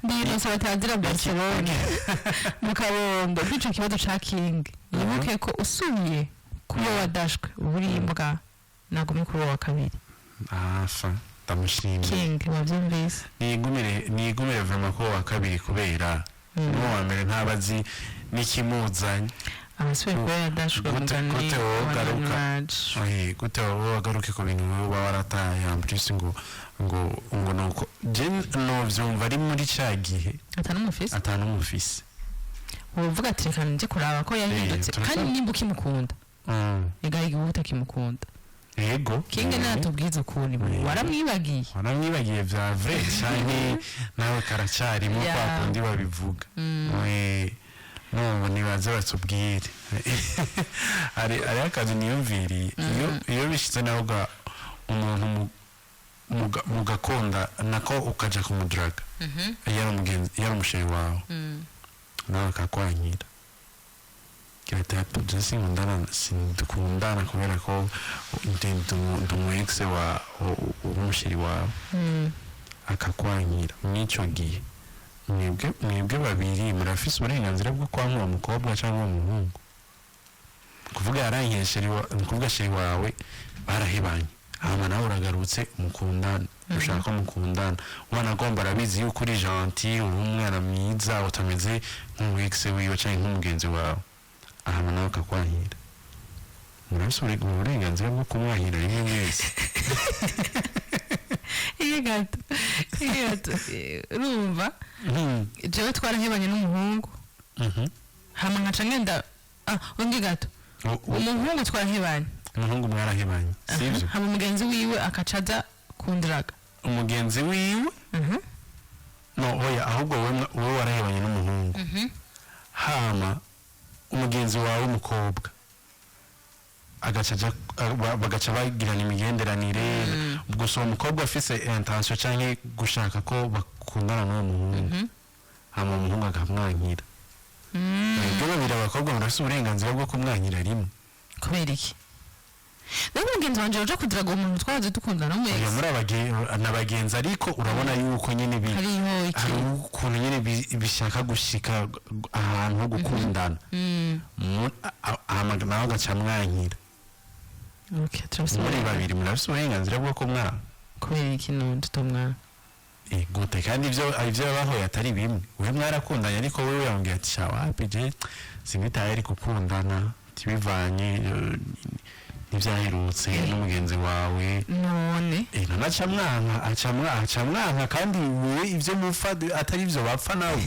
Ndironse batazira Barcelone mu Kabondo kwico kibazo ca King. Yibuke ko usubiye kuyo wadashwe uburimbwa, nagumye kuri uwo wa kabiri. Afa ndamushimiye. King, wavyumvise? Nigumire vraiment ko wa kabiri, kubera n'uwo wa mbere ntaba azi n'ikimuzanye. Abasubiye kuba yadashwe. Gute Mugani gute wowe ugaruka? wa Oye, gute wowe wagaruke ku bintu wowe uba warataye, en plus ngo nuko je novyumva ari muri ca gihe atanumufise. Atanumufise. Uvuga ati reka nje kuraba ko yahindutse. Kandi nimba ukimukunda, ega igihe utakimukunda. King natubwize ukuntu waramwibagiye. Waramwibagiye vya vrai, canke nawe karacarimo kwa kundi babivuga? No nibaze batubwire. Hari akazi niyumviriye, iyo bishitse nawe umuntu mugakunda nako ukaja kumudaraga, iyo ari umugenzi, iyo ari umusheri wawe, nawe akakwankira, kirata je sinkundana, sindukundana kubera ko ndi umu ex wa w'umusheri wawe, akakwankira, mw'ico gihe mwebwe babiri murafise uburenganzira bwo kwanka uwo mukobwa cyangwa uwo muhungu? Kuvuga yarankiye chéri wa, ni kuvuga chéri wawe barahebanye, hama nawe uragarutse mukundana, ushaka ko mukundana, wanagomba arabizi yuko uri gentil, uri umwana mwiza, utameze nk'umu ex wiwe cyangwa nk'umugenzi wawe, hama nawe akakwankira, murafise uburenganzira bwo kumwankira rimwe mwese? Iyo gato, iyo gato, urumva jewe twarahebanye n'umuhungu, hama nkaca ngenda, undi gato. Umuhungu twarahebanye. Umuhungu mwarahebanye, sivyo? Hama mugenzi wiwe akaca aza kundiraga. Umugenzi wiwe? No, oya, ahubwo wowe warahebanye n'umuhungu, hama umugenzi wawe w'umukobwa Agaca bagaca bagirana imigenderanire. Gusa uwo mukobwa afise intention canke gushaka ko bakundana n'uwo muhungu, hama umuhungu akamwankira. Mwebwe babiri abakobwa murafise uburenganzira bwo kumwankira rimwe? Kubera iki? Rero mugenzi wanje uja kudiraga umuntu twahoze dukundana Oya, w'umu ex. Muri n'abagenzi, ariko urabona yuko nyine Hariho iki? Hari ukuntu nyine bishaka gushika ahantu ho gukundana. Hama nawe agaca amwankira. Okay, turafise Muri babiri murafise uburenganzira bwo kumwanka? Kubera iki none tutomwanka? Gute kandi ivyo yabahoye atari bimwe? We mwarakundanye, ariko wewe yambwiye ati: "Sha, wapi, je sinitaye ari gukundana, tibivanye n'ivyaherutse n'umugenzi wawe." None? None aca mwanka, aca mwanka, kandi wewe ivyo mupfa atari ivyo bapfa nawe.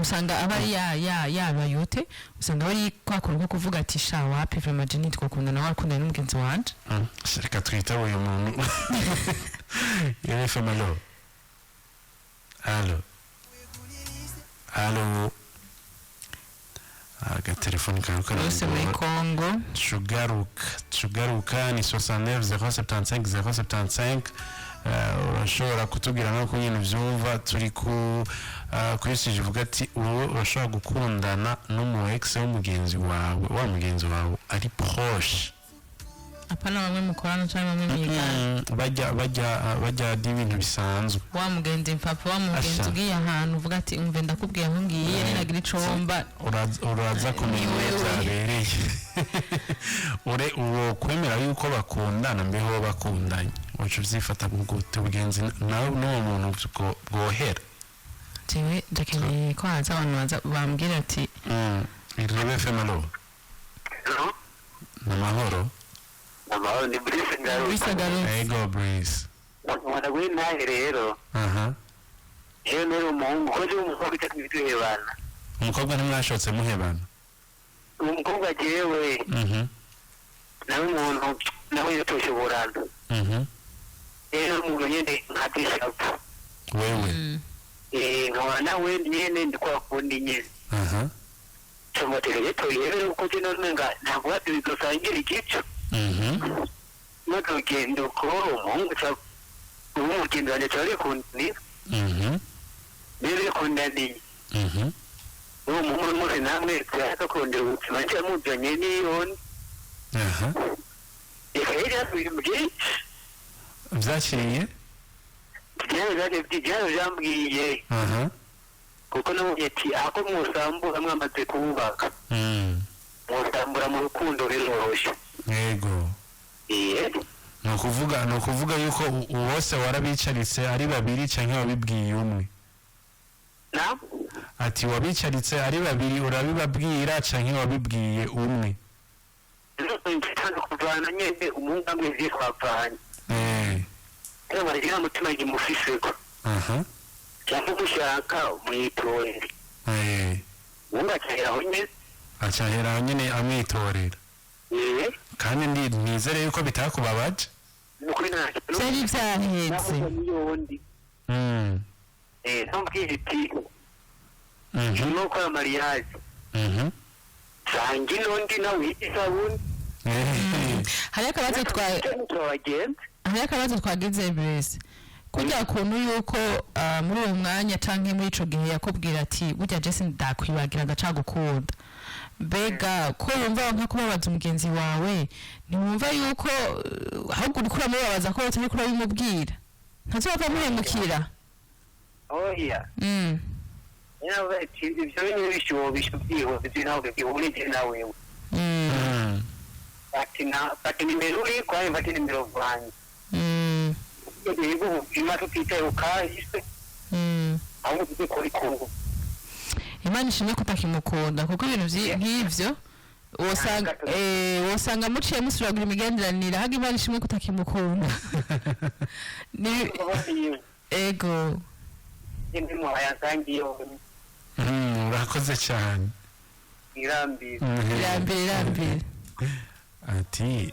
Usanga aba ari ya ya yabayote, usanga aba ari kwa kuntu ko kuvuga ati: "Sha, wapi, vraiment je ntitwakundana, warakundana n'umugenzi wanje." Reka twitabe uyu muntu. RFM, allo, allo, allo! Agatelefoni kawe Bose muri karangora. Congo. Tugaruka, tugaruka. Ni 69 075 075. Urashobora kutubwira nuko nyine ubyumva. Turi ku kuri sujet ivuga ati: wowe urashobora gukundana n'umu ex w'umugenzi wawe, wa mugenzi wawe ari proche? Apana bamwe mukorana cyangwa bamwe mwigana. Bajya n'ibintu bisanzwe. Wa mugenzi mpapa, wa mugenzi Asha. ugiye ahantu uvuga ati: "Umve, ndakubwiye aho ngiye, ninagira icomba." Uraza kumenya Ni iyo wewe. byabereye. Ure uwo kwemera yuko bakundana, mbeho bakundanye, uca ubyifata gute? Ubugenzi nawe n'uwo muntu bwohera? Jewe ndakeneye ko haza abantu baza bambwira ati Irebe FM, allo? Hello? Ni amahoro? Amahoro, ni Brice Ngaruka. Brice Ngaruka. Ego, Brice. Nkunda guha intahe rero. Aha. Yewe, nari umuhungu ko ndi umukobwa itatumye duhebana. Umukobwa ntimwashotse muhebana? Umukobwa jewe nawe umuntu nawe yatoshoborana. Rero umuntu nyene nka bishapu. Wewe? Nkaba nawe nyene ndi kwa kundi nyene. Tumotero tuyebere kuko je none nga ntabwo dusangira igico. Maze ugenda uko umuhungu ca ubu umugenzi wanjye turarikundaniye. Rero rikundaniye. Uwo muhungu mwese namwe turashaka kurondera ubuzima nshya muzanye n'iyoni. Reka rero ibintu byinshi. Byakiriye? Byari byambwiye kuko nabonye ati ako mwusambura mwamaze kubaka, mwusambura mu rukundo biroroshye. Yego. Iye. Ni ukuvuga yuko bose warabicaritse ari babiri canke wabibwiye umwe? Na? Ati wabicaritse ari babiri urabibabwira canke wabibwiye umwe? Ntanze kuvana nyene, umuhungu amwe vye twavanye. Rero baragira mutima gimufiseko. Cyangwa gushaka mwitorere. Ubundi akahera aho nyene. Acahera aho nyene amwitorera? Iye. Kandi ndi nizere yuko bitakubabaje. Ni ukuri ntacyo. Byari byahetse. Nabonye ntamubwira iti ndimo gukora mariage, sanga inondi nawe isabune. Hariho akabazo twa Turabagenzi. Hariho akabazo twagize mbese kurya kuntu yuko muri uwo mwanya canke muri ico gihe yakubwira ati: "Burya Jesse ndakwibagira, ndacagukunda." Mbega ko wumva nka kubabaza umugenzi wawe, ntiwumva yuko ahubwo uriko uramubabaza ko utariko urabimubwira, ntazova muhemukira? Oya. Nawe ati ibyo bintu bishyuho byihuse, ibyo ntabwo bihuriye na wewe. Ati na fata nimero uri kwawe, mfate nimero vanjye. Yego, ubuzima tutitaye ku kahise, ahubwo tujye kuri kungu. Imana ishimwe ko utakimukunda, kuko ibintu nk'ivyo wosanga muciye musubiragira imigenderanire. Ahubwo Imana ishimwe ko utakimukunda. Ego. Urakoze cyane. Irambire. Irambire, irambire. Ati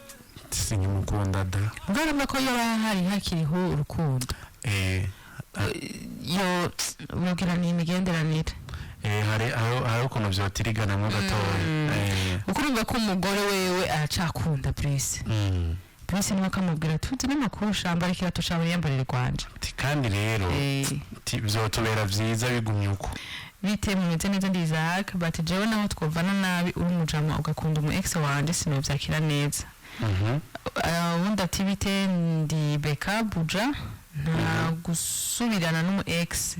sinkimukunda da. Ubwo ko iyo hari hakiriho urukundo, yo mubwira ni imigenderanire. Hari ukuntu vyotiriganamwo gatoya. Kuko urumva ko umugore wewe aracakunda Brice. Brice niwe akamubwira tuzi n'amakuru, shamba ariko cawe yambarire rwanje. Ati, kandi rero ti vyotubera vyiza bigumye uko. Bite, mumeze neza? Ndi Isaac, but jewe naho twovana nabi, uri umujama ugakunda umu ex wanje, sinovyakira neza. Ubundi ati: "Bite, ndi Beka Buja, nta gusubirana n'umu ex."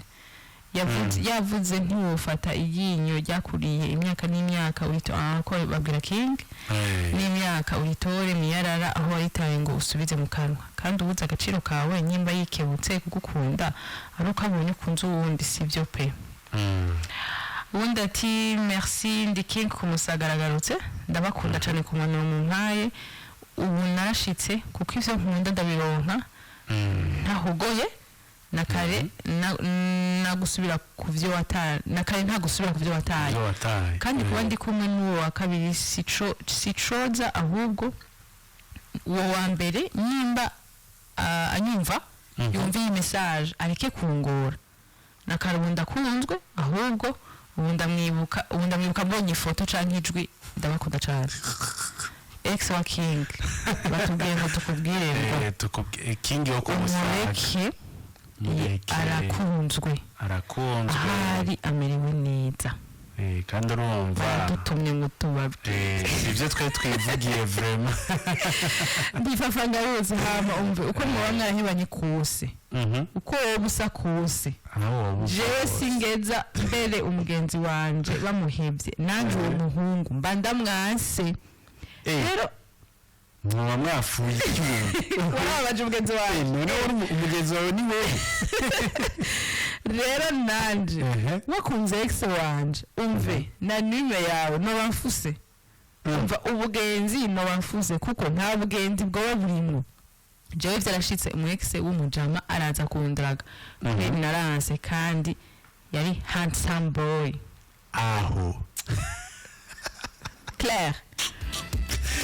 Yavuze, yavuze ntiwofata iryinyo ryakuriye imyaka n'imyaka urito, ko babwira King n'imyaka uritore miyarara aho wayitaye ngo usubize mu kanwa, kandi ubuze agaciro kawe. Nyimba yikebutse kugukunda ari uko abonye ukunze uwundi, sibyo pe. Ubundi ati: "Merci, ndi King ku Musaga, ndabakunda cyane ku mpanuro mu mpaye. Ubu narashitse kuko ivyo nkunda ndabironka ntahogoye na kare, na gusubira ku vyo wataye na kare, nta gusubira ku vyo wataye." Ivyo wataye. Kandi kuba ndi kumwe n'uwo wa kabiri sico sicoza, ahubwo uwo wa mbere nimba anyumva, yumva iyi message, areke kungora na kare. Ubu ndakunzwe, ahubwo ubu ndamwibuka, ubu ndamwibuka mbonye ifoto canke ijwi. Ndabakunda cane. Ex wa King batubwiye ngo tukubwire ngo King yo ku Musaga. Umureke. Mureke. Arakunzwe. Arakunzwe. Ahari amerewe neza. Kandi urumva baradutumye ngo tubabwire. Sivyo twari twivugiye vraiment. Ndifafa ngaruzi. Hama umve, uko muba mwarahebanye kose, uko wowe usa kose, Aho wowe usa jewe kose. singeza mbere umugenzi wanje bamuhevye, nanje uwo muhungu mba ndamwanse. Rero Muba mwafuye icyuma. Warababaje umugenzi wawe. None uri umugenzi wawe ni wewe. Rero nanje wakunze ex wanje, umve, na nume yawe noba mfuse. Umva, ubugenzi noba mfuse, kuko nta bugenzi bwoba burimwo. Jewe vyarashitse, umu ex w'umujama araza kundraga. Kweri naranse, kandi yari handsome boy. Aho Claire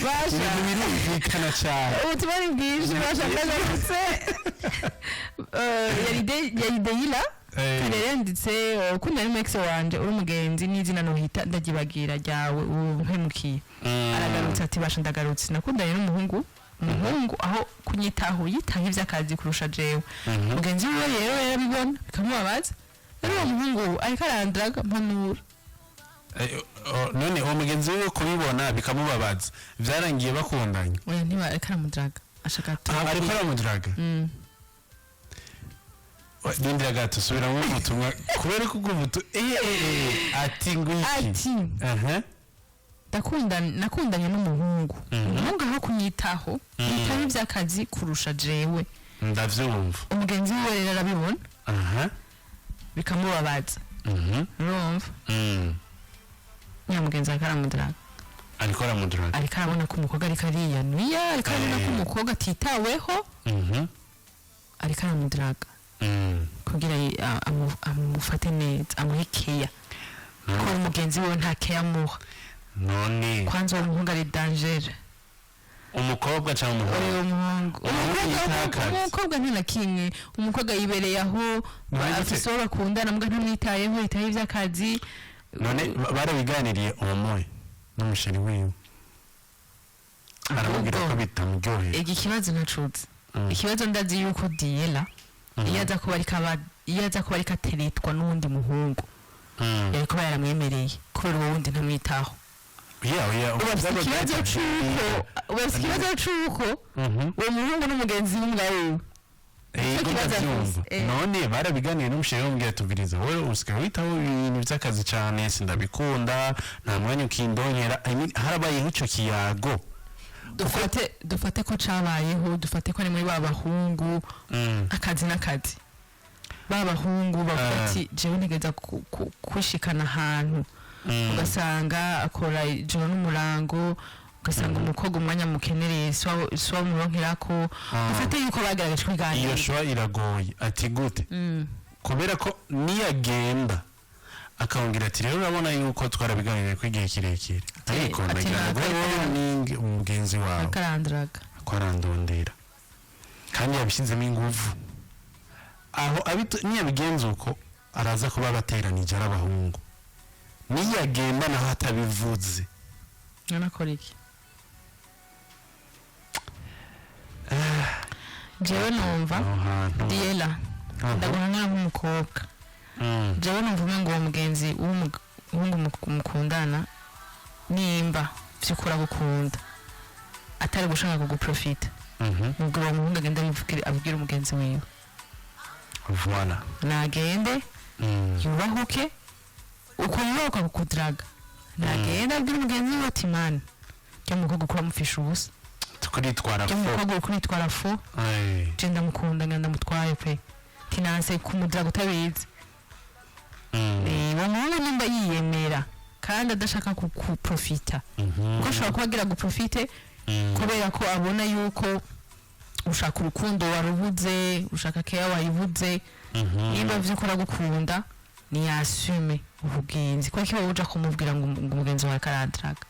basha. Ibintu birumvikana cyane. Ubutumwa ni bwinshi basha, ndagarutse. Yari Deyila. Kare yanditse ukunda n'umu ex wanje uri umugenzi n'izina nohita ndagibagira ryawe ubu mpemukiye. Aragarutse ati: "Basha, ndagarutse. Nakundanye n'umuhungu, umuhungu aho kunyitaho yitaho ivy'akazi kurusha jewe. Mugenzi wiwe rero yarabibona bikamubabaza. Rero uwo muhungu ariko arandraga, mpanura." None uwo mugenzi wiwe kubibona bikamubabaza, byarangiye bakundanye? Oya, ntiba ariko aramudraga, ashaka Ah, ariko aramuduraga. Rindira gato, subiramo ubutumwa kubera ko ubwo butu ati ngo iki? Ati: "Ndakunda, nakundanye n'umuhungu, umuhungu aho kunyitaho yitaho ivy'akazi kurusha jewe." Ndavyumva. Umugenzi wiwe rero arabibona bikamubabaza. Urumva, nyamugenzi ariko aramudaraga. Ariko aramuduraga. Ariko arabona ko umukobwa ariko ariyanuye, ariko arabona ko umukobwa atitaweho, ariko aramudaraga kugira amufate neza, amuhe keya, ko umugenzi wiwe nta keya amuha. None Kwanza uwo muhungu ari danger. Umukobwa cyangwa umuhungu? Uyu muhungu. Umuhungu yitaho akazi. Umukobwa nta na kimwe, umukobwa yibereye aho. None gute? Afise uwo bakundana, mbwa ntamwitayeho, yitaho ivy'akazi. None barabiganiriye uwo moya n'umusheri wiwe, aramubwira ko Ahubwo, bitamuryoheye? Iki kibazo ntacuze. Ikibazo ndazi yuko Diela iyo aza kuba ariko aba, iyo aza kuba ariko ateretwa n'uwundi muhungu, yari kuba yaramwemereye, kubera uwo wundi ntamwitaho. Yeah. Ubu afise ikibazo c'uko, ubu afise ikibazo c'uko uwo muhungu n'umugenzi w'imbwa wiwe. Ego. Kibazo Ndabyumva. afise. None barabiganiye n'umusheri wamubwira, tubwiriza wowe usigaye witaho ibintu by'akazi cyane, sindabikunda, nta mwanya ukindongera. I mean, harabayeho ico kiyago? Dufate ko cabayeho, dufate ko ari muri ba bahungu akazi n'akazi, ba bahungu bavuga ati: "Jewe ntegereza kwishikana ahantu." Ugasanga akora ijoro n'umurango, ugasanga umukobwa umwanya mukenereye siwa muronkerako. Dufate yuko bagerageje Iyo kwiganira. Shwa iragoye. Ati gute? Kubera ko niyagenda akambwira ati: "Rero urabona yuko twarabiganiriye ko igihe kirekire, ariko ati ndagira ngo wowe ni umugenzi wawe akaranduraga." Ko arandondera kandi yabishyizemo ingufu aho, niyabigenza uko araza kuba bateranije ari abahungu. Niyagenda naho atabivuze, Nanakora iki? Jewe numva, aho hantu Diela, ndaguhangana nk'umukobwa. Jewe numva umengo uwo mugenzi w'umuhungu mukundana, nimba vy'ukuri agukunda, atari gushaka kuguprofita, mubwira uwo muhungu agende abibwire umugenzi wiwe. Voilà. Nagende yubahuke uko yubahuka kukudaraga, nagende abwire umugenzi wiwe ati: "Mani, rya mukobwa ukura amufisha ubusa." Tukuritwara "Rya fo. mukobwa uri kuritwara fo." Ay. "Je ndamukunda, ngenda ndamutwaye pe, tinanse kumudaraga utabizi." Uwo muhungu nimba yiyemera kandi adashaka kukuprofita, kuko ashobora kuba agira guprofite kubera ko abona yuko ushaka urukundo warubuze, ushaka keya wayibuze. Nimba vy'ukuri agukunda, niyasume ubugenzi, kuko kiba uja kumubwira ngo umugenzi wawe karadraga.